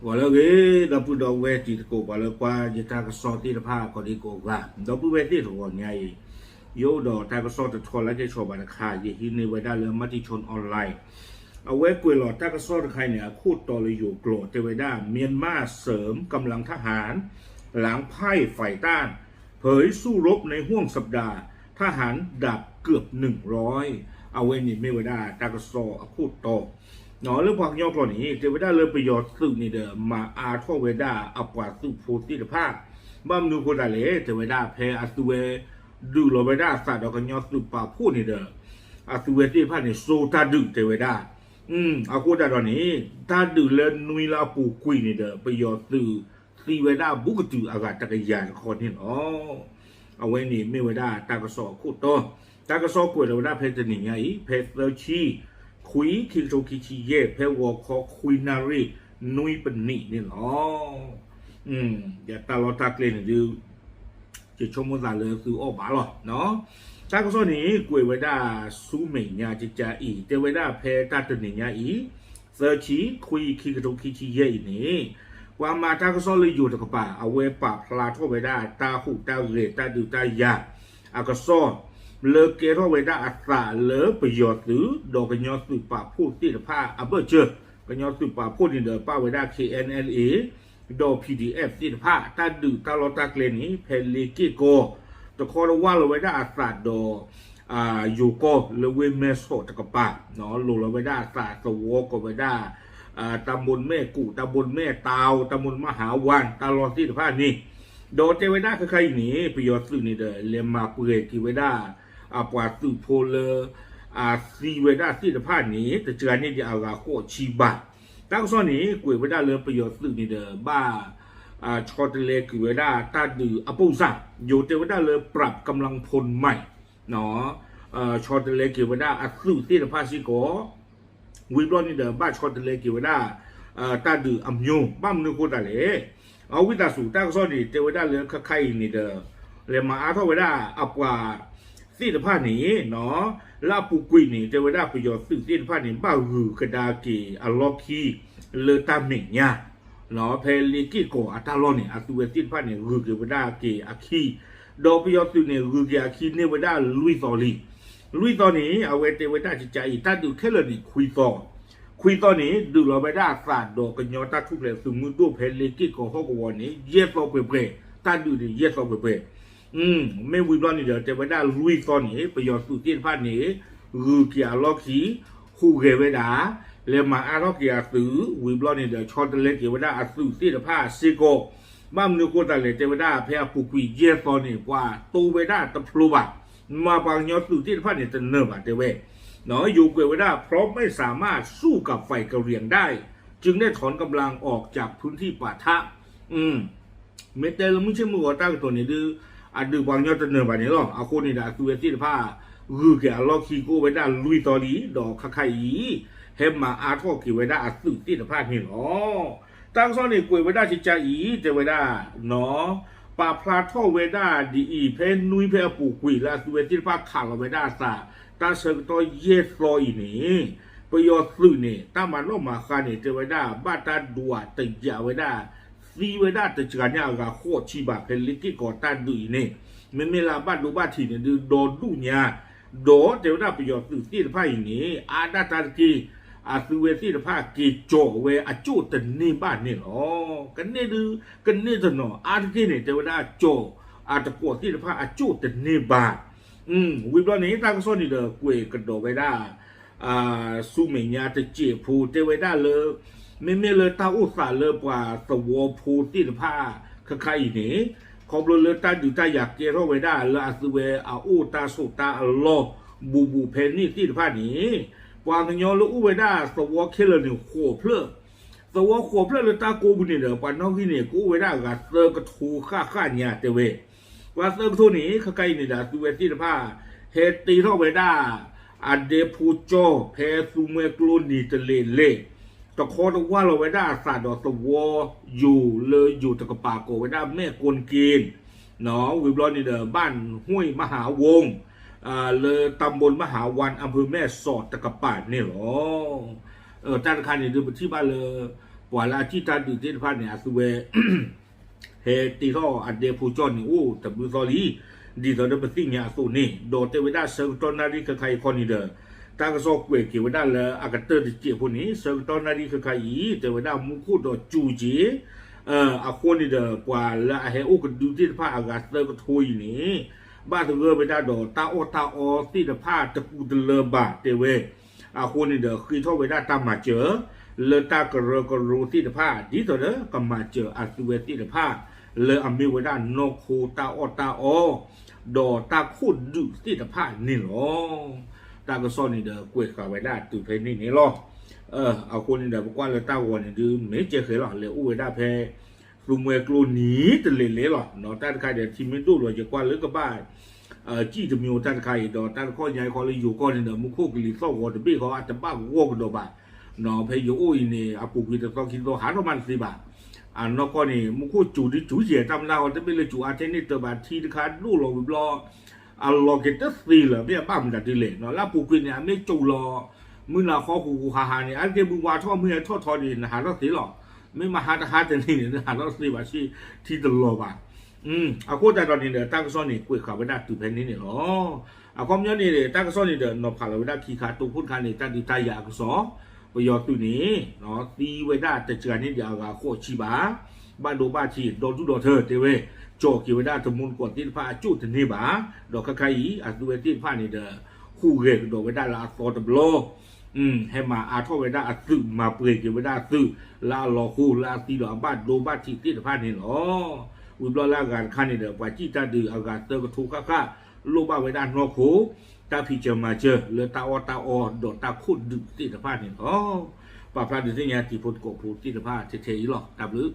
ဂီၤလၢအဂ့ၤ ဒီပုၢ်ဒီဝဲၢ်တံၤသကိး ပှၤလၢကွၢ်ယတၢ်ကစီၣ်သ့ၣ်တဖၣ် ကိးဒံကိးဂၤ, ဒီပုၢ်ဝဲၢ်သ့ၣ်တဂီၤညါအံၤ, ယအိၣ်ဒီးတၢ်ကစီၣ်တထီလၢကဲဆီဘၣ်တခါ ယဟံးန့ၢ်ဝဲဒၣ်လၢ Matichon Online အဝဲကွဲးလီၤတၢ်ကစီၣ်တခါအံၤန့ၣ် အခိၣ်တီလၢယိၤကျိာ် တဲဝဲဒၣ် မြန်မာ့ เสริมกำลังทหาร หลังพ่ายฝ่ายต้านเผยสู้รบในห่วงสัปดาห์ ทหารดาบเกือบหนึ่งร้อย အဝဲန့ၣ်မ့ၢ်ဝဲဒၣ်တၢ်ကစီၣ်အခိၣ်တီ လၢပှၤကညီကျိာ်န့ၣ် တဲဝဲဒၣ်လၢပယီၤသုးန့ၣ်ဒီး မၤအါထီၣ်ဝဲဒၣ်အပှၤသုးဖိသ့ၣ်တဖၣ်, ဘၣ်မနုၤအဃိသတးလဲၣ် တဲဝဲဒၣ်ဖဲအသုဝဲ ဒုးလီၤဝဲဒၣ်အသးဒီးကညီသုးပာ်ဖှိၣ်န့ၣ်ဒီး အသုဝဲသ့ၣ်တဖၣ်န့ၣ် စိတၢ်ဒုးတဲဝဲဒၣ်, အဃိသတးဒီးန့ၣ် တၢ်ဒုးလၢနွံလၢအပူၤကွံာ်န့ၣ်ဒီး ပယီၤသုးသံဝဲဒၣ်ဘူးကတုၤအဂၤတကယၤတခီန့ၣ်လီၤ. အဝဲန့ၣ်မ့ၢ်ဝဲဒၣ်တၢ်ကစီၣ်အခိၣ်တီ, တၢ်ကစီၣ်ကွဲးလီၤဝဲဒၣ်ဖဲတနံၤညါအံၤ ဖဲသၢဆံ ခွံ ခံကထိခံဆံယဲၢ် ဖဲဂီၤခီခွံနၣ်ရံၣ် နွံပနံးန့ၣ်လီၤ. ယတၢ်လီၢ်တၢ်ကျဲန့ၣ်ဒုး ယဆိကမိၣ်သးလၢသုအီၣ်ဘၣ်လီၤ. တၢ်ကစီၣ်န့ၣ် ကွဲးဝဲဒၣ်ဆူမဲာ်ညါကကါအံၤ တဲဝဲဒၣ်ဖဲတၢ်တနံၤညါအံၤ သၢဆံ ခွံ ခံကထိခံဆံယဲၢ်အံၤန့ၣ် ပှၤမၤတၢ်ကစီၣ်လၢယိၤတကပၤ အဝဲပာ်ဖျါထီၣ်ဝဲဒၣ်တၢ်ဟူးတၢ်ဂဲၤတၢ်ဒုးတၢ်ယၤအကစီၣ် လၢကဲထီၣ်ဝဲဒၣ်အသးလၢပယီၤသုး ဒီးကညီသုးပာ်ဖှိၣ်သ့ၣ်တဖၣ်အဘၢၣ်စၢၤ, ကညီသုးပာ်ဖှိၣ်န့ၣ်ဒီးပာ်ဝဲဒၣ် KNLA ဒီး PDF သ့ၣ်တဖၣ် တၢ်ဒုးတၢ်လီၢ်တၢ်ကျဲန့ၣ် ဖဲလ့က့ၢ်ကီ တခီတဝၢ်လီၤဝဲဒၣ်အသးဒီး ယိၤကီၢ်လၢဝ့ၢ်မဲၢ်ဆီးတကပၤ, လိၤလီၤဝဲဒၣ်အသးသဝီကိးဝဲဒၣ် တၢ်ဘိမဲၣ်ကူး တၢ်ဘိမဲၣ်တၢ် တၢ်ဘိမဟါဝၢ် တၢ်လီၢ်သ့ၣ်တဖၣ်န့ၣ်, ဒီးတဲဝဲဒၣ်ခဲခါအံၤန့ၣ် ပယီၤသုးန့ၣ်ဒီး လဲၤမၤပှဲၤက့ၤဝဲဒၣ် အပှၤသုးဖိလၢ အသံဝဲဒၣ်သ့ၣ်တဖၣ်န့ၣ် တစှၤန့ၢ်ဒံးအဂၤဃိးဆံဘၣ်. တၢ်ကစီၣ်န့ၣ် ကွဲးဝဲဒၣ်လၢပယီၤသုးန့ၣ်ဒီး ဘၣ် ဆီတလဲက့ၤဝဲဒၣ်တၢ်ဒုးအပူၤစၢ်, ယိၤတဲဝဲဒၣ်လၢ ပျပ်กำลังพลใหม่ ဆီတလဲက့ၤဝဲဒၣ်အသုးသ့ၣ်တဖၣ်စ့ၢ်ကီး, ဝံၤဘျီန့ၣ်ဒီး ဘၣ်ဆီတလဲက့ၤဝဲဒၣ် တၢ်ဒုးအမျိုး ဘၣ်မနုၤအဃိသတးလဲၣ်. အဝံသးစူၤ တၢ်ကစီၣ်န့ၣ် တဲဝဲဒၣ်လၢခဲခါအံၤန့ၣ်ဒီး လဲၤမၤအါထီၣ်ဝဲဒၣ်အပှၤသ့ၣ်တဖၣ်န့ၣ် လၢအပူၤကွံာ်န့ၣ် တဲဝဲဒၣ်ပယီၤသုးသ့ၣ်တဖၣ်န့ၣ် ဘၣ်ဂုၤကဒါက့ၤအလီၢ်ခံ လၢတၢ်မဲာ်ညါ ဖဲလ့က့ၢ်ကီၤအတၢ်လီၢ်န့ၣ် အသုဝဲသ့ၣ်တဖၣ်န့ၣ် ဂုၤက့ၤဝဲဒၣ်က့ၤအခံ, ဒီးပယီၤသုးန့ၣ် ဂုၤက့ၤအခံန့ၢ်ဝဲဒၣ်လွံၢ်သီလံ. လွံၢ်သီန့ၣ် အဝဲတဲဝဲဒၣ်ကကါအံၤ တၢ်ဒုးခဲလၢာ်န့ၣ် ခွံသီ, ခွံသီန့ၣ် ဒုးလီၤဝဲဒၣ်အသးဒီးကညီတၢ်ထူၣ်ဖျဲးသုးမုၢ်ဒိၣ်ဖဲလ့က့ၢ်ကီၤဟီၣ်ကဝီၤန့ၣ် ယဲၢ်သီပှဲၤပှဲၤ, တၢ်ဒုးန့ၣ် ယဲၢ်သီပှဲၤပှဲၤ မ့ၢ်ဝံၤဘျီန့ၣ်ဒီး တဲဝဲဒၣ်လွံၢ်သီန့ၣ် ပယီၤသုးသ့ၣ်တဖၣ်န့ၣ် ဂုၤက့ၤအလီၢ်ခံ ဟူးဂဲၤဝဲဒၣ် လဲၤမၤအါထီၣ်က့ၤအသုး ဝံၤဘျီန့ၣ်ဒီး ဆီတလဲက့ၤဝဲဒၣ်အသုးသ့ၣ်တဖၣ်စ့ၢ်ကီး, ဘၣ်မနုၤအဃိသတးလဲၣ် တဲဝဲဒၣ်ဖဲအပူၤကွံာ်ယဲၢ်သီန့ၣ် ပှၤတိဝဲဒၣ်တဖျိဘၣ်, မၤပှၤကညီသုးသ့ၣ်တဖၣ်န့ၣ်တနၢၤဘၣ်တဲဝဲ, ယိၤကွဲးဝဲဒၣ် เพราะไม่สามารถสู้กับฝ่ายกะเหรี่ยงได้ จึงได้ถอนกำลังออกจากพื้นที่ปะทะ မ့ၢ်တဲလၢမုၢ်ဆ့ၣ်မုၢ်ဂီၤတၢ်ကတိၤန့ၣ်ဒုး အဒုးပှၤကညီတနၢၤဘၣ်န့ၣ်လီၤ. အဃိန့ၣ်ဒီး အသုဝဲသ့ၣ်တဖၣ် ဂုၤက့ၤအလီၢ်ခံကအိၣ်ဝဲဒၣ်လွံၢ်သီလံ ဒီးခဲခါအံၤ ဟဲမၤအါထီၣ်က့ၤဝဲဒၣ်အသုးသ့ၣ်တဖၣ်န့ၣ်လီၤ. တၢ်ကစီၣ်န့ၣ် ကွဲးဝဲဒၣ်ကကါအံၤ တဲဝဲဒၣ် ပာ်ဖျါထီၣ်ဝဲဒၣ်ဒ်အံၤ ဖဲနွံဖဲအပူၤကွံာ်လၢအသုဝဲသ့ၣ်တဖၣ်ခးလီၤဝဲဒၣ်အသး တၢ်ဆၢကတီၢ်ယဲၢ်သီအံၤန့ၣ် ပယီၤသုးန့ၣ် တၢ်မၤနီၣ်မၤဃါန့ၣ် တဲဝဲဒၣ် ဘၣ်တၢ်ဒွးတယာ်ဝဲဒၣ် သံဝဲဒၣ်တစှၤန့ၢ်အဂၤဃိးဆံဘၣ် ဖဲလ့က့ၢ်ကီၤတၢ်ဒုးအံၤန့ၣ် မ့မ့ၢ်လၢအဘၣ်ဒိဘၣ်ထံးန့ၣ်ဒုး ဒီဒူၣ်ညါ ဒီးတဲဝဲဒၣ်ပယီၤသုးသ့ၣ်တဖၣ်အံၤန့ၣ် အါဒၣ်တၢ်တက့ၢ် အသုဝဲသ့ၣ်တဖၣ်က့ၤကၠီာ်ဝဲအကၠိၣ်တန့ၢ်ဘၣ်န့ၣ်လီၤ. ကန့ၢ်ဒုး ကန့ၢ်တနီၤ အါတက့ၢ်န့ၣ် တဲဝဲဒၣ်ကၠီာ်အတကွီၣ်သ့ၣ်တဖၣ်အကၠိၣ်တန့ၢ်ဘၣ် ဝံၤဘျီန့ၣ် တၢ်ကစီၣ်န့ၣ်ဒီးကွဲးကဒီးဝဲဒၣ် ဆူမဲာ်ညါတစဲးဖိ တဲဝဲဒၣ်လၢ မ့မ့ၢ်လၢတၢ်အိၣ်သးလၢပှၤသဝီဖိသ့ၣ်တဖၣ် ခဲခါအံၤန့ၣ် ခီဖျိလၢတၢ်ဒုးတၢ်ယၤကဲထီၣ်ဝဲဒၣ်လၢအသုဝဲအအိၣ်တၢ်ဆိးတၢ်အလီၢ် ဘူးဘူးဖဲန့ၣ်သ့ၣ်တဖၣ်န့ၣ် ပှၤကညီလၢအိၣ်ဝဲဒၣ်သဝီခဲလၢာ်န့ၣ် ဃိးဖျၢၣ် သဝီဃိးဖျၢၣ်လၢတၢ်ကိးပူၤန့ၣ်ဒီး ပှၤနီၣ်ဂံၢ်န့ၣ် ကအိၣ်ဝဲဒၣ်အဂၤသၢကထိဃၣ်ဃၣ်ညါတဲဝဲ ပှၤသၢကထိန့ၣ် ခဲခါအံၤန့ၣ်ဒီး အသုဝဲသ့ၣ်တဖၣ် ဟဲတ့ထီၣ်ဝဲဒၣ် အဒဲဖိကၠီ ဖဲသူမှဲကျိနံၤတလဲၤလဲၤ တခီတဝၢ်လီၤဝဲဒၣ်အသးဒီးသဝီယိၤလၢယိၤတကပၤကိးဝဲဒၣ်မဲၢ်ကိၣ်က့ၣ် ဝံၤဘျီန့ၣ်ဒီး บ้านห้วยมหาวง လၢ ตำบลมหาวัน อำเภอแม่สอด တကပၤန့ၣ်လီၤ. တၢ်တခါန့ၣ်ဒုး ပထံၣ်ဘၣ်လၢ ပှၤလၢအစံၣ်တၢ်ဒုးသ့ၣ်တဖၣ်န့ၣ် အသုဝဲ ဟဲတ့ထီၣ်အဒဲဖိကၠီၣ်န့ၣ်အိၣ်တဘျုးသီလံ, ဒ်သိးဒီးပသ့ၣ်ညါအသိးန့ၣ် ဒီးတဲဝဲဒၣ်ဆၢကတီၢ်နၣ်ရံၣ်ခဲခါအံၤခီန့ၣ်ဒီး တၢ်ကစီၣ်ကွဲးက့ၤဝဲဒၣ်လၢအကတၢၢ်တစဲးဖိန့ၣ် ဆၢကတီၢ်နၣ်ရံၣ်ခဲခါအံၤ တဲဝဲဒၣ်မူခိၣ်ဒီးကၠူက့ၤ အဃိန့ၣ်ဒီး ပှၤလၢအဟဲအိၣ်ကဒုသ့ၣ်တဖၣ်အဂၤသၢကထိအံၤန့ၣ် ဘၣ်သဂၢၢ်ဝဲဒၣ်ဒီးတၢ်အီၣ်တၢ်အီသ့ၣ်တဖၣ်တကူတလၢဘၣ် တဲဝဲ. အဃိန့ၣ်ဒီး ဃ့ထီၣ်ဝဲဒၣ်တၢ်မၤစၢၤ လၢတၢ်ကရၢကရိသ့ၣ်တဖၣ် ဒ်သိးဒီးကမၤစၢၤအသုဝဲသ့ၣ်တဖၣ် လၢအမ့ၢ်ဝဲဒၣ်နီၢ်ခိတၢ်အီၣ်တၢ်အီ ဒီးတၢ်ခိၣ်ဒုးသ့ၣ်တဖၣ်န့ၣ်လီၤ. တၢ်ကစီၣ်န့ၣ်ဒီးကွဲးဃာ်ဝဲဒၣ်တုၤဖဲန့ၣ်န့ၣ်လီၤ. အဃိန့ၣ်ဒီး ပကွၢ်လၢတၢ်ဂီၤန့ၣ်ဒုး မ့ၢ်ကဲဃဲၤလီၤ လဲၤအိၣ်ဝဲဒၣ်ဖဲ သူမှဲကျိနံၤတလဲၤလဲၤလီၤ. တၢ်တခါဒီး ထံမ့ၢ်ဒိၣ်လီၤ ယကွၢ်လၢကဘၣ် စံၣ်တမံၤတၢ်တခါအံၤဒီး တၢ်တခီညါအံၤခီလၢယိၤကီၢ်န့ၣ်ဒီး မူခိၣ်ကလံၤသီၣ်ဂီၤတဘ့ၣ်ဃီ အတဘၣ်ဂီၢ်ကဒီးဘၣ်. ဖဲယအိၣ်အံၤန့ၣ် အပူၤကွံာ်တသီခံသီဟးထီၣ်မးတသ့ဘၣ်. အနီၢ်ကီၢ်န့ၣ် မူခိၣ်စူၤဒ်စူၤယဲၢ် တၢ်မနုၤဃီ တမ့ၢ်လၢစူၤအါထဲန့ၣ်တၢ်ဘၣ် ထံတခါဒိၣ်လီၤဝံၤဘျီ အလီၤက့ၤတသ့လၢၤ မ့ၢ်အဘၣ်မတၤဒ်လဲၣ် လၢအပူၤကွံာ်န့ၣ် အမ့ၢ်စူၤလီၤ မုၢ်နၤဃီဃူဃူဟးဟးန့ၣ် အါတက့ၢ်မုၢ်ဝါထီၣ်မုၢ်ဟဲထီၣ်ထီန့ၣ် နဟးထီၣ်သ့လီၤ. မ့ၢ်မဟါတဟါတနံၤန့ၣ် နဟးထီၣ်သ့ဘၣ်ဆ့ ထံတလီၤဘၣ်. အဃိသတးဒီးန့ၣ်ဒီး တၢ်ကစီၣ်န့ၣ် ကွဲးဃာ်ဝဲဒၣ်တုၤဖဲန့ၣ်န့ၣ်လီၤ. အခီပညီန့ၣ် တၢ်ကစီၣ်န့ၣ်ဒီး နီၤဖးလီၤဝဲဒၣ်ခံခါ တိခိၣ်တခါန့ၣ် တၢ်ဒုးတၢ်ယၤအကစီၣ် ပယီၤသုးန့ၣ် သံဝဲဒၣ်တစှၤန့ၢ်ဒံးအဂၤဃိးဆံဘၣ်. ဘၣ်ဒိဘၣ်ထံး ဒီဒူၣ်ဒီထၢတဲဝဲ ကၠီၤက့ၤဝဲဒၣ်တမူတကိးသ့ၣ်တဖၣ်အကၠိၣ်တန့ၢ်ဘၣ်. ဒီးခဲခါအံၤ အသုဝဲသ့ၣ်တဖၣ်န့ၣ်ဒီး ဟူးဂဲၤကဒီးဝဲဒၣ်လၢအသီတဘျီ ဟဲမၤအါထီၣ်ဝဲဒၣ်အသုး မၤပှဲၤက့ၤဝဲဒၣ်အသုး လၢအလီၤဃိ လၢအသံဒီးအဘၣ်ဒိဘၣ်ထံးသ့ၣ်တဖၣ်န့ၣ်လီၤ. ဝံၤဘျီလၢအဂၤတခါန့ၣ်ဒီး ပှၤစံၣ်တၢ်ဒုးအဂၤသၢကထိဃၣ်ဃၣ် လိၣ်ဘၣ်ဝဲဒၣ်နီၢ်ခိ တၢ်ဖံးစၢၤမၤစၢၤ လၢတၢ်အီၣ်တၢ်အီဒီးတၢ်ခိၣ်ဒုးသ့ၣ်တဖၣ်န့ၣ်လီၤ. ပာ်ဖျါဒုးသ့ၣ်ညါတံၤဖိသကိးဖိသ့ၣ်တဖၣ်ထဲထဲအံၤလီၤ. တၢ်ဘျုး